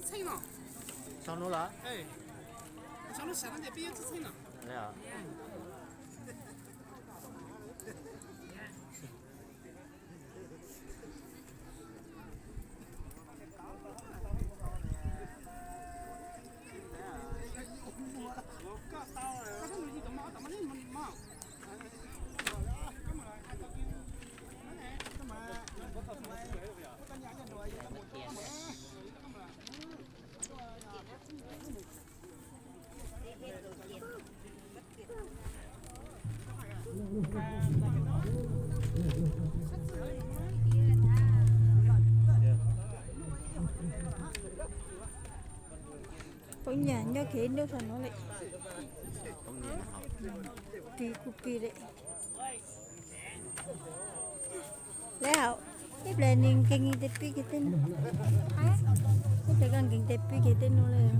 Txheej no. Sau no los? Sau no sawv no ces peb yuav txheej no. Poob nyaj nyob kev ib nrab saum no lawm. Pis kuj pis lawm. Lawv hauv, ib pliag nws nkees nkees tes pib kiag tej no. Ib pliag koj nkees tes pib kiag tej no lawm.